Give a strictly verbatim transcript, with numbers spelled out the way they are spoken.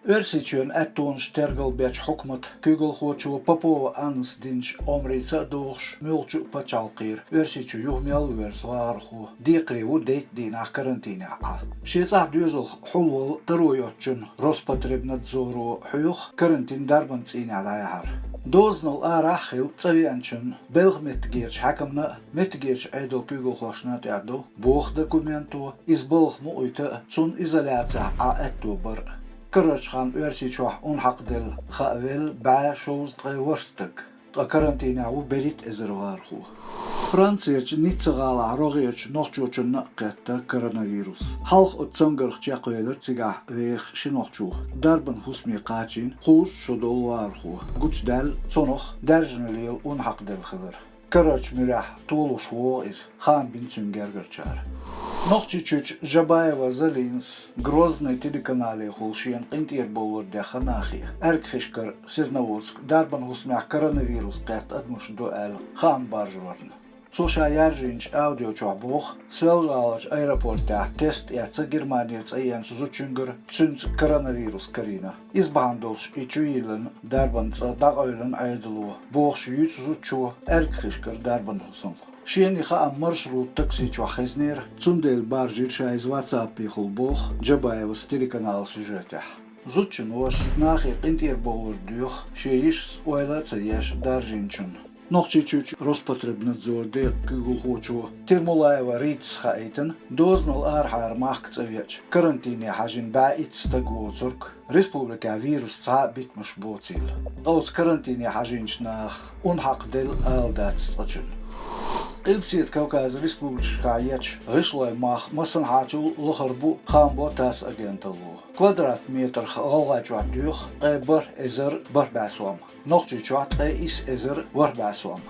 Оьрсийчоьнан аьттонаш тергалбечу хьукматан куьйгалхочо Попова Аннас динчу омрица а догӀуш, муьлххачу а пачхьалкхера Оьрсийчу юха мел верза вахархо декхаре ву дейтта дийнахь карантинехь Ӏа. Шен цӀахь доьзалх хьулвала таро йоцучунна Роспотребнадзоро хьоьху карантин дарбан цӀийнехь дӀаяхьар. Дозанал арахь хилла цӀа веанчунна белхан меттигерчу хьаькамна а, меттигерчу Ӏедалан куьйгалхошна а тӀехь ду боху документо, иза балха мукъайта а, цунна изоляцехь Ӏан аьтто бар а. Карарчу ханна Оьрсийчохь ун хьакхаделла хаавелла бӀе шовзткъе ворхӀ стаг. Ткъа карантинехь ву берхӀитта эзар вахархо. Францерчу Ницца гӀалахь рогӀерчу нохчочунна а кхетта коронавирус. Хьалха оцу цамгарх чекхвелира цигахь веха ши нохчо. Дарбан хӀусаме кхачийна кхузткъа шо долу вахархо. Гучудаьлла цунах даьржина лела ун хьакхаделла хилар. Карарчу муьрехь толуш вогӀу иза, хаам бина цуьнан гергарчара. Нохчийчуьрчу Джабаева Залинас Грозный телеканалехула шена къинтӀера бовлар дехна нахе, Аьргхишкара Серноводск дарбан хӀусамехь коронавирус кхетта адамаш ду аьлла, хаам баржорна. Цо ша яржийначу аудио чохь боху, Соьлжа-ГӀаларчу аэропортехь тест эцна Германера цӀа еанчу зудчуьнгара, цуьнца коронавирус карийна. Иза бахьана долуш и чу йиллина дарбан цӀа дӀакъевлина Ӏедало, бохуш юьйцу зудчо Аьргхишкара дарбан хӀусам. Шена и хаам маршрут такси чохь хезнера, цундела баржийра ша иза WhatsApp-ехула боху Джабаевас телеканалан сюжетехь. Зудчун вашас нахе къинтӀера бовлар доьху, шен йишас ойла а ца еш даржийначунна. Нохчийчуьрчу Роспотребнадзор декъан куьйгалхочо Термулаева Ритас хаийтина, дозанал арахьара махка цӀа веача, карантине хьажийна бӀе итт стаг воцург, республикехь вирус цхьа а битамаш боцийла. Оцу карантине хьажийначу наха ун хьакхаделла ала дац цкъачунна. Къилбаседа Кавказан республикашкахь ечу гӀишлойн мах массанхьачул лахара бу, хаам бо ТАСС агенталло. Квадрат метрах ГӀалгӀайчохь доьху ткъе бархӀ эзар бархӀ бӀе сом, Нохчийчохь ткъе исс эзар ворхӀ бӀе сом.